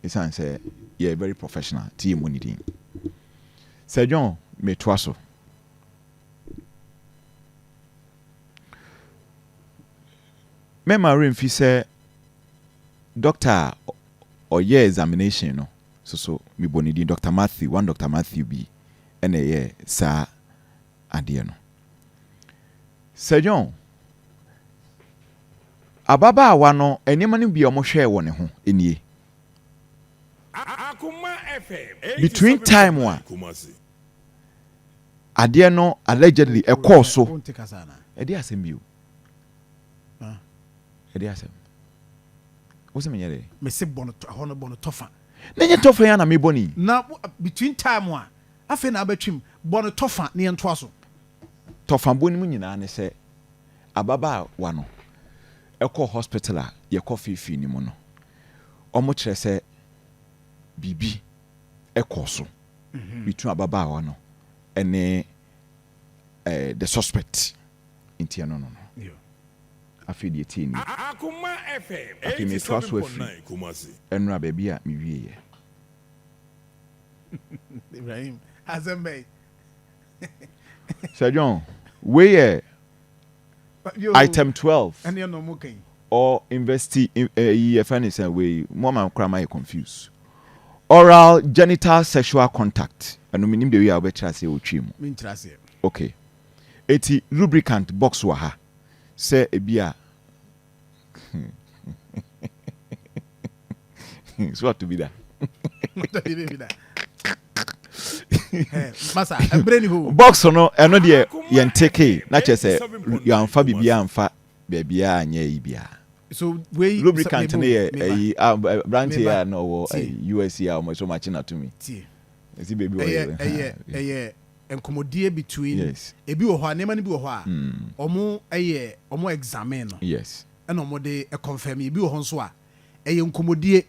Ɛsiane sɛ yɛ very professional nti yɛmmɔ ne din. Sir John, metoa so. Mɛma werɛ mfi sɛ doctor a ɔyɛɛ examination no soso mebɔ ne din, Doctor Matthew, one Doctor Matthew bi ɛna ɛyɛɛ saa adeɛ no. Sir John, ababaawa no nneɛma no bi a wɔhwɛɛ wɔ ne ho nie. Between time a adeɛ no allegedly ɛkɔɔ so. Ɛde asɛm bio. Ɛde asɛm. Wo sɛ menyɛ dɛ? Mese bɔ no ɛhɔ no bɔ no tɔfa. Na nyɛ tɔfa yi a na mebɔ no yi. Na between time a afei na abɛtwam bɔ no tɔfa na yɛntoa so. Tɔfa bɔ no mu nyinaa ne sɛ ababaawa no kɔɔ hospital a yɛkɔ feefee no mu no, wɔkyerɛ sɛ biribi kɔɔ so between ababaawa no ne the suspect nti ɛno no no. Afei deɛ tie nie. Afei metoa so afiri ɛnora baabi a mewieɛ. Ibrahim, asɛm bɛn? Sir John, wei yɛ item 12 or investi ɛyi yɛfrɛ ne sɛ wei mo ama koraa ma yɛ confuse. Oral genital sexual contact ɛno menim de wei a wobɛkyerɛ aseɛ wɔ twi mu. Okay. Eti lubricant box wɔ ha sɛ ebi a so ato bi da. Box no ɛno deɛ yɛn teke na kyerɛ sɛ yɛnfa biribiara nfa baabiara nyɛ yi biara. So wei lubricant no yɛ ɛyi aberante a na ɔwɔ US a wɔn so makye na tumi. Ɛsi baabi wɔ yɛ. Ɛyɛ ɛyɛ nkɔmɔdie between ebi wɔ hɔ a nneɛma no bi wɔ hɔ a wɔn ɛyɛ wɔn examine no. Ɛna wɔn de confirm ebi wɔ hɔ nso a ɛyɛ nkɔmɔdie.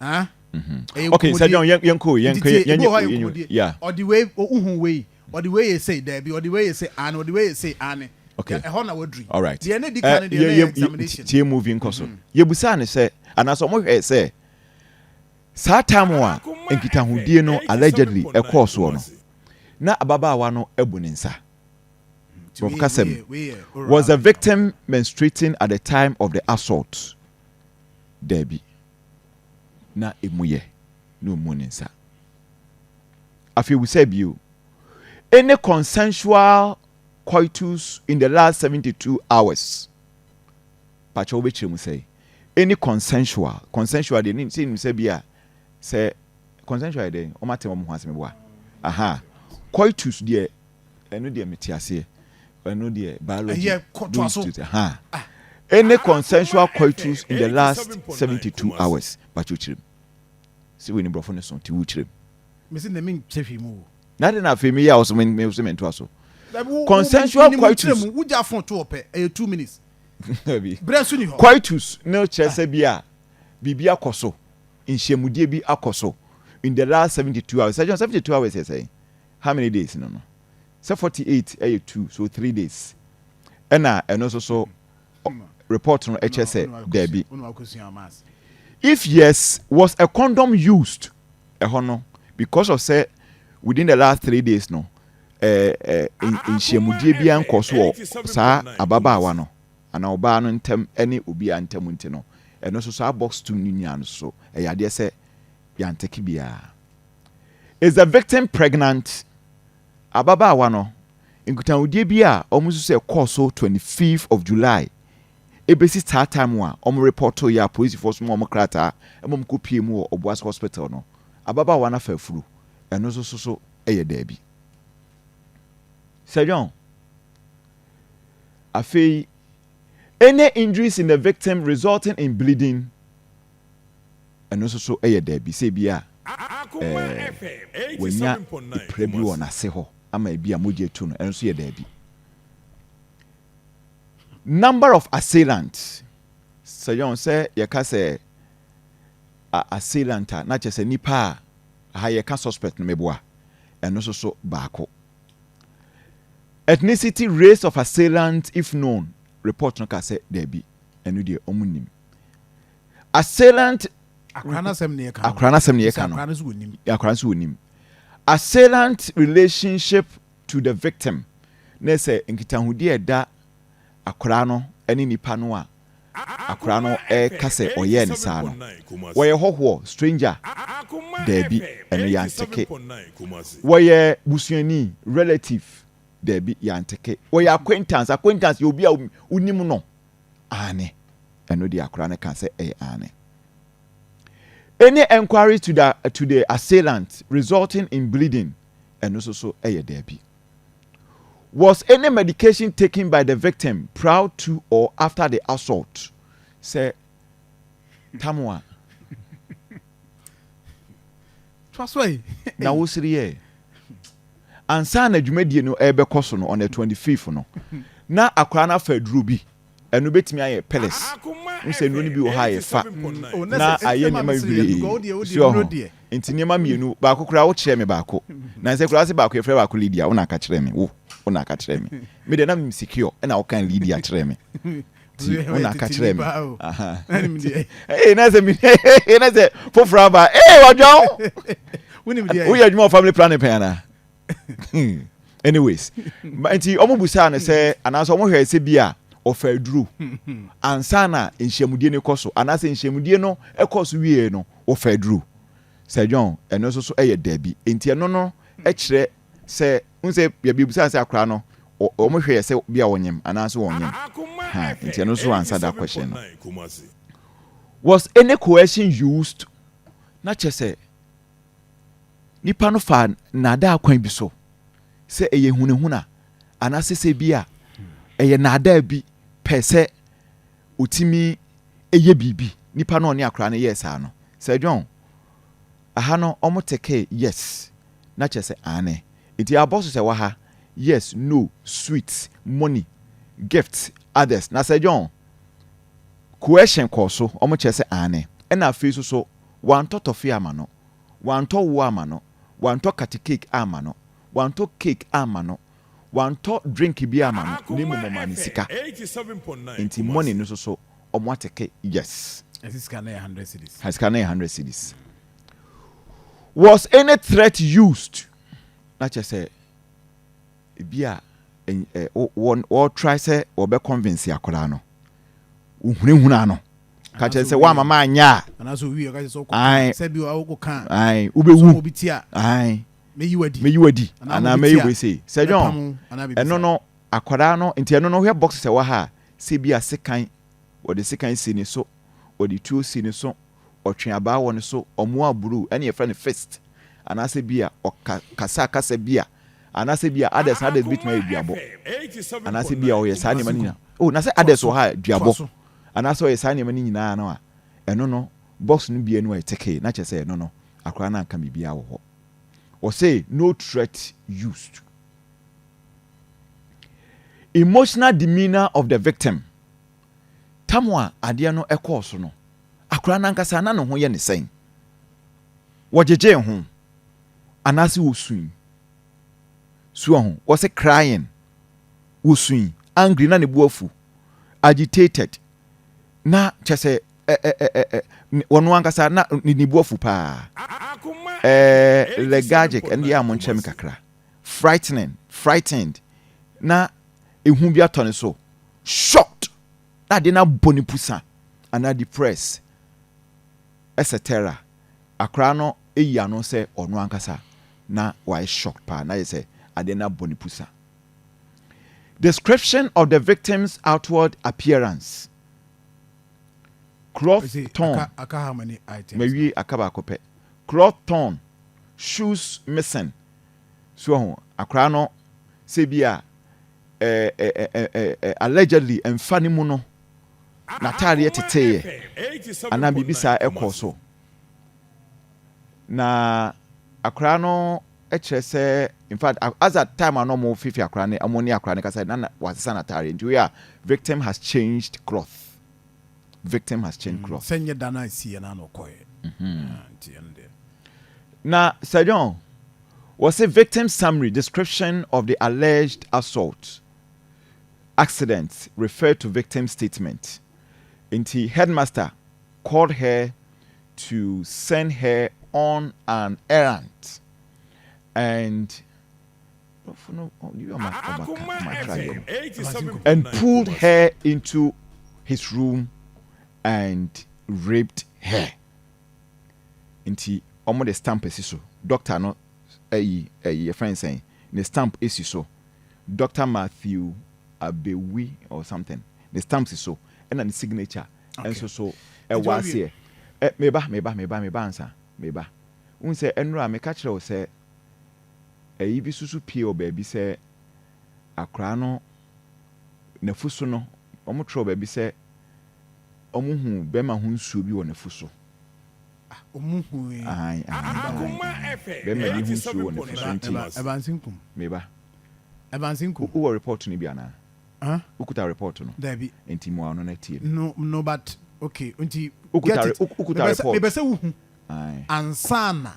Ah. Ɛyɛ okay sɛ John yɛn kɔ yɛn kɔ yɛn yɛn yeah. Ɔde wei ohun wei ɔde wei yɛ sei dɛbi ɔde wei yɛ sei ane ɔde wei yɛ sei ane. Okay. Ɛhɔ na waduri. All right. Deɛ ne di kan deɛ ne yɛ examination. Tie movie nkɔ so. Yɛbusaa ne sɛ anaasɛ ɔmo hwɛ sɛ saa time a nkitahodie no allegedly ɛkɔɔ soɔ no na ababaawa no abu ne nsa. Borɔfo kasa mu, was the victim menstruating at the time of the assault? Daabi. Na emu yɛ na ɔmmu ne nsa. Afei wusa bio, any consensual coitus in the last 72 hours? Pakyɛ wobɛkyerɛ mu sɛ any consensual, consensual deɛ sɛ nim sɛ bi a sɛ consensual yɛ dɛn wɔn ate wɔn ho asɛm boa aha coitus deɛ ɛno deɛ mete aseɛ ɛno deɛ biology ɛyɛ kɔtoa so ha ah. Any consensual coitus in the last 72 hours pakyɛ kyerɛ mu sɛ wei ni borɔfo ne so nti wo kyerɛ mu. Mesi na mi nkyɛ hwee mu o. Na de na afei mi yɛ a ɔsɛ mi mi sɛ mi ntoa so. Consensual coitus. Wogya phone to ɔpɛ ɛyɛ 2 minutes. Brɛ nso ni hɔ. Coitus ne kyerɛ sɛ bi a biribi akɔ so nhyiamudie bi akɔ so in the last 72 hours. Sɛ 72 hours yɛ sɛn? How many days no no? Sɛ 48 ɛyɛ 2, so 3 days. Ɛna ɛno nso so report no ɛkyerɛ sɛ daabi. If yes, was a condom used? Ɛhɔ no because of sɛ within the last 3 days no ɛɛ ɛɛ nhyiamudie bi ankɔ so wɔ saa ababaawa no anaa ɔbaa no ntam ɛne obi a ntam nti no ɛno nso saa box two no nyinaa no so ɛyɛ adeɛ sɛ yɛanteke biara. Is the victim pregnant? Ababaawa no nkitahodie bi a wɔn nso sɛ ɛkɔɔ so 25th of July ebesi saa time a wɔn report yɛ a polisifoɔ so mu wɔn krataa ɛma wɔn kɔ pie mu wɔ Obuasi hospital no ababaawa no afa afuru ɛno nso so so ɛyɛ daabi. Sir John, afei any injuries in the victim resulting in bleeding ɛno nso so yɛ daabi sɛ ebi a ɛɛ wanya epira bi wɔ n'ase hɔ ama ebi a mogya etu no ɛno nso yɛ daabi. Number of assailants sɛ yɔn sɛ yɛka sɛ assailant a na kyerɛ sɛ nipa a aha yɛka suspect no meboa ɛno nso so baako. Ethnicity, race of assailant if known, report no ka sɛ daabi ɛno deɛ ɔmo nim. Assailant Akora no asɛm ne yɛka no. Akora no asɛm ne yɛka no. Akora no so wɔnim. Akora nso wɔnim. Assailant relationship to the victim, ne sɛ nkitahodie a ɛda akora no ne nipa no a akora no ɛka sɛ ɔyɛɛ ne saa no, wɔyɛ hɔhoɔ, stranger? Daabi, ɛno yɛanteke. Wɔyɛ busuani, relative? Daabi, yɛanteke. Wɔyɛ acquaintance? Acquaintance yɛ obi a wonim no. Ane, ɛno deɛ akora no ka sɛ ɛyɛ ane. Any enquiry to the assailant resulting in bleeding? Ɛno nso so ɛyɛ daabi. Was any medication taken by the victim prior to or after the assault? Sɛ tamoa Toa so yi. Na wosiri yɛ ansa na dwumadie no ɛbɛkɔ so no, on the 25th no, na akwaraa no afa aduro bi. Ɛno bɛtumi ayɛ pills n sɛ nnuro no bi wɔ ha a yɛfa Oh, na ayɛ nneɛma bebree si wɔ ho. Nti nneɛma mmienu, baako koraa wokyerɛ me baako na nsɛ koraa sɛ baako yɛfrɛ baako Lydia. Wo na aka kyerɛ me, wo na aka kyerɛ me. Me deɛ na mem secure, ɛna wokan Lydia kyerɛ me, nti wo na aka kyerɛ me. Aha. Ee, na sɛ mi na sɛ foforɔ aba ee, wadwa wo. Woyɛ adwuma wɔ family planning pɛn ana? Anyways, nti ɔmo busaa no sɛ anaasɛ ɔmo hwɛ sɛ bi a ɔfa aduro ansa na nhyiamudie no kɔ so, anaasɛ nhyiamudie no ɛkɔ so wie no ɔfa aduro. Sɛ John, ɛno nso so ɛyɛ daabi. Nti ɛno no ɛkyerɛ sɛ n sɛ yɛbi busaa sɛ akora no ɔmo hwɛ yɛ sɛ bi a wɔnyam anaasɛ wɔnyam ha. Nti ɛno nso answer that question no. Was any coercion used? Na kyerɛ sɛ nipa no fa naadaa kwan bi so, sɛ ɛyɛ hunahuna anaasɛ sɛ bi a ɛyɛ naadaa bi pɛ sɛ otimi ɛyɛ biribi, nipa no ɔne akora no yɛɛ saa no. Sɛ John, aha no ɔmo tick yes, na kyerɛ sɛ ane. Nti abɔ so sɛ wɔ ha yes, no, sweet, money, gift, others. Na sɛ John, coercion kɔɔ so, ɔmo kyerɛ sɛ ane. Ɛna afei so so wantɔ tɔfe ama no, wantɔ wo ama no, wantɔ kati cake ama no, wantɔ cake ama no, wantɔ drink bi ama no, ne mmom ɔma ne sika. Nti money no so so ɔmo atick yes. Ɛsi sika no yɛ 100 cedis. Sika no yɛ 100 cedis. Was any threat used? Na kyerɛ sɛ ebi a ɛ wɔ wɔtry sɛ wɔbɛ convince akwadaa no, wohunahuna no ka kyerɛ sɛ woama ma anyɛ a Anaasɛ owi ɔka kyerɛ sɛ Aye. wokɔka sɛ bi wokɔka ae sɛ wobɛwu obi ti a ae mɛyi wadi. Mɛyi wadi Anaa anaa obi mɛyi ti a wei sei. Sɛ John, mɛpam wo, anaa biribi ɛno saa. no akwadaa no, nti ɛno no, wohwɛ box sɛ wɔ ha a, sɛ bi a sekan, wɔde sekan si ne so, wɔde tuo si ne so, ɔtwe abaa wɔ ne so, ɔmo aburu ɛne yɛfrɛ no fist, anaasɛ bi a ɔka kasa kasa bi a, anaasɛ bi a others others bi tuma yɛ duabɔ, anaasɛ bi a ɔyɛ saa nneɛma no nyinaa. Oh, na sɛ others wɔ ha a, duabɔ Toa so. Anaasɛ ɔyɛ saa nneɛma no nyinaa no a, ɛno no box no bia no a ɛtick, na kyerɛ sɛ ɛno no akwadaa no anka biribiara wɔ hɔ. Wɔsɛ no threat used. Emotional demeanour of the victim, tam a adeɛ no ɛkɔɔ so no, akwadaa no ankasa na ne ho yɛ ne sɛn? Wɔgyegye ho anaasɛ wɔsui soɔ ho? Wɔsɛ crying, wɔsui, angry, na ne bu afu, agitated, na kyɛ sɛ ɛ ɛ ɛ ɛ wɔn ankasa na ne bu afu paa, lethargic, ɛno deɛ a mo nkyɛn mi kakra, frightening, frightened, na ehu bi atɔ ne so, shocked, na adeɛ no abɔ ne pusa, anaa depressed, etc. Akwaraa no eyi ano sɛ ɔno ankasa na wayɛ shocked paa, na yɛ sɛ adeɛ no abɔ ne pusa. Description of the victim's outward appearance: cloth Ɛsi, torn. Aka how many items? Mawie, aka baako pɛ. Cloth torn, shoes missing. So ho akwaraa no sɛ bi a ɛɛ ɛɛ ɛɛ allegedly mfa ne mu no, n'ataadeɛ teteeɛ anaa biribi saa ɛkɔɔ so. Na akwaraa no kyerɛ sɛ in fact, as at time a na ɔmo fifi akwaraa no, ɔmo ne akwaraa no kasa na wasesa n'ataadeɛ. Nti wei a victim has changed cloth, victim has changed cloth. Sɛ nyɛ da no a ɛsiiɛ no ana ɔkɔɛ. Ah, nti ɛno deɛ. Na Sir John, wɔsɛ victim summary, description of the alleged assault accident, refer to victim statement. Nti headmaster called her. To send her on an errand and and pulled her into his room and raped her. Nti ɔmo de stamp esi so. Doctor no ɛyi yɛfrɛ nsɛn ne stamp esi so, Dr Matthew Abewi or something, ne stamp si so ɛna ne signature ɛnso so ɛwɔ aseɛ. Ɛ meba, meba, meba, meba ansa meba n sɛ ɛnura meka kyerɛ wo sɛ ɛyi bi soso pie wɔ baabi sɛ akwaraa no n'afu so no, wɔn twerɛ baabi sɛ wɔn hu bɛrima ho nsuo bi wɔ n'afu so. Ɔmu hu yi. Ahan, bɛrima bi ho nsuo wɔ n'afu so nti Evansi Nkum. Meba. Evansi Nkum. Wowɔ report no bi anaa? Huh? Wokuta report no? Dabi. Nti mu ano no tie. No, but okay, nti Wokuta get it. Wokuta report. Mebɛ sɛ wohu ansana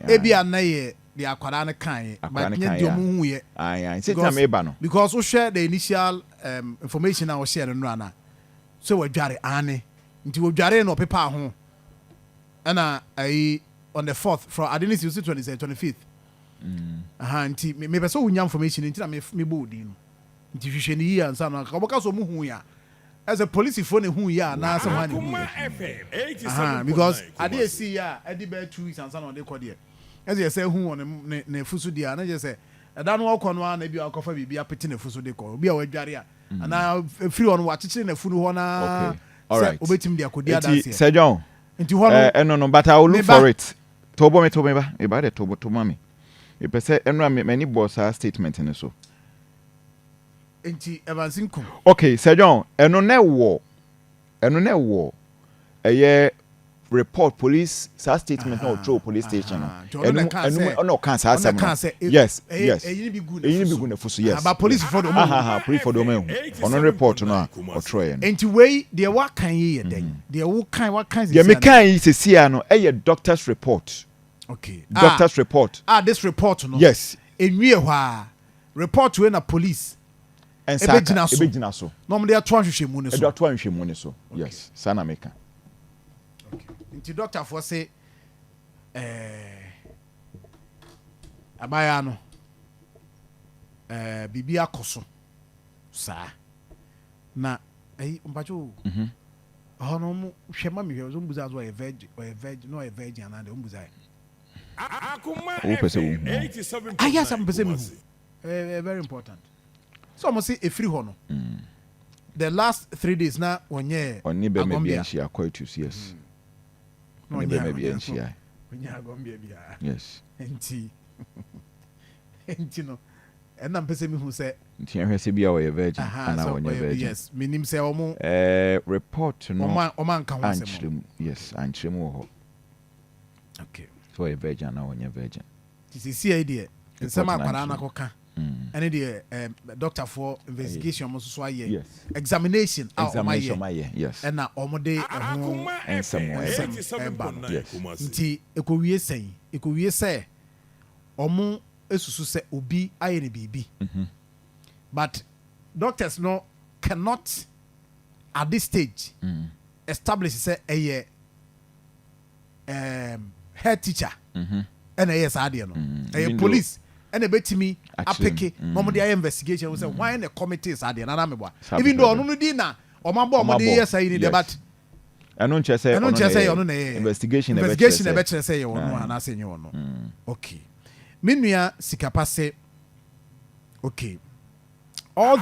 ebi ana yɛ de akwadaa no kan yɛ Akwadaa but no nyɛ kan deɛ yɛ a. ɔmo hu yɛ. Ayi, sɛ tina meba no. Because wohwɛ the initial information a wɔhyɛ no no ana sɛ wɔadware ane nti wɔdware na ɔpepa ho ɛna ayi on the fourth from ade ne si osi 20 25th. Aha, nti mepɛ sɛ wonya information nti na mebɔ wo din no nti hwehwɛ ne yie ansa no ɔbɛka sɛ ɔmo hu yɛ a ɛsɛ polisifoɔ na hu yɛ a anaasɛ hwan na hu yɛ. Aha, because ade esi yɛ a ɛde bɛyɛ 2 weeks ansa na ɔde kɔ deɛ ɛsɛ yɛ sɛ ehu wɔ ne ne fusu deɛ a na kyerɛ sɛ ɛda no ɔkɔ no a na ebi akɔfa biribi apete ne fusu de kɔ obi a wadware a anaa efiri hɔ no wakyekyere n'afu no hɔ naa Okay. sɛ Alright. obetumi de akɔdi Nti adanseɛ. Sir John. Nti hɔ no Ɛno no, but I will look Meba. for it. Tobo me, tobo me ba meba de tobo to ma me. Mepɛ sɛ ɛnura me m'ani bɔ saa statement no so. Nti Evans Nkum. Okay, Sir John, ɛno na ɛwɔ ɛyɛ report police saa statement na ɔtwerɛ police station no. Nti ɔno na ɛno ɛkaa ɛno sɛ ɔna ɔka saa ɔno na asɛm ɛkaa no. sɛ Yes. Ɛyi ni bi gu Ɛyi ni n'afu bi so. gu n'afu so, yes. Aba polisifoɔ de ɔmo hu. Aha, polisifoɔ de ɔmo ehu ɔno report no a ɔtwerɛ yɛ no. Nti wei deɛ wakan yi yɛ dɛn? Deɛ wokan wakan Deɛ sisi mekan yi sesia no ɛyɛ doctor's report. Doctor's report. Ah, this report no. Yes. Enwie hɔ a report wei na police ɛnsa ebegyina so. Ebegyina so. Na ɔmo de ato ahwehwɛmu no ɛde so. ato ahwehwɛmu no so, yes, saa na meka. Nti doctorfoɔ se abaayewa no biribi akɔ so saa na ɛyi mpatwa o ɛhɔ no ɔmo hwɛ ma mi hwɛ ɔmo busa so ɔyɛ virgin, ɔyɛ virgin na ɔyɛ virgin anaa deɛ ɔmo busa yɛ. Wopɛ sɛ wohu? Ayé asɛm pɛ sɛ mi hu, ɛɛ very important so ɔmo se efiri hɔ no the last 3 days na wɔnyɛ Ɔne bɛrima bi agɔmbea. anhyia, coitus, yes. Na Ɔne ɔnyɛ bɛrima bi anhyia. Ɔnyɛ agɔmbea biara. Nti no ɛna mpɛ sɛ mi hu sɛ Nti yɛhwɛ sɛ bi a ɔyɛ virgin aha anaa sɛ ɔnyɛ ɔyɛ virgin. Yes, menim sɛ ɔmo Report no ɔmo anka ho asɛm. ankyerɛ mu, yes, ankyerɛ mu wɔ hɔ sɛ ɔyɛ virgin anaa ɔnyɛ virgin. Nti sisi yi deɛ nsɛm Report no akwadaa no ankyerɛ. akɔka ɛne deɛ doctorfoɔ investigation ɔmo nso so ayɛ examination a ɔmo Examination ayɛ ayɛ, yes. ɛna ɔmo de ɛho Nsɛm wɔ nsɛm ɛba no. Nti ekowie sɛn? Ekowie sɛ ɔmo esusu sɛ obi ayɛ ne biribi but doctors no cannot at this stage establish sɛ ɛyɛ head teacher ɛna ɛyɛ saa adeɛ no. Ɛyɛ Even police ɛna ebetumi akyerɛ apeke mu. na ɔmo de ayɛ investigation sɛ hwan na commit saa adeɛ nana meboa Saa even though pɛpɛɛpɛ. ɔno no di na ɔmo abɔ ɔmo de Ɔmo abɔ. yɛ saa yi ni deɛ but Ɛno nkyerɛ sɛ ɛno nkyerɛ sɛ ɛyɛ ɔno na ɛyɛ. Investigation na Investigation na ɛbɛkyerɛ ɛbɛkyerɛ sɛ ɛyɛ ɔno anaasɛ ɛnyɛ ɔno. Okay, me nua Sikapa sɛ okay all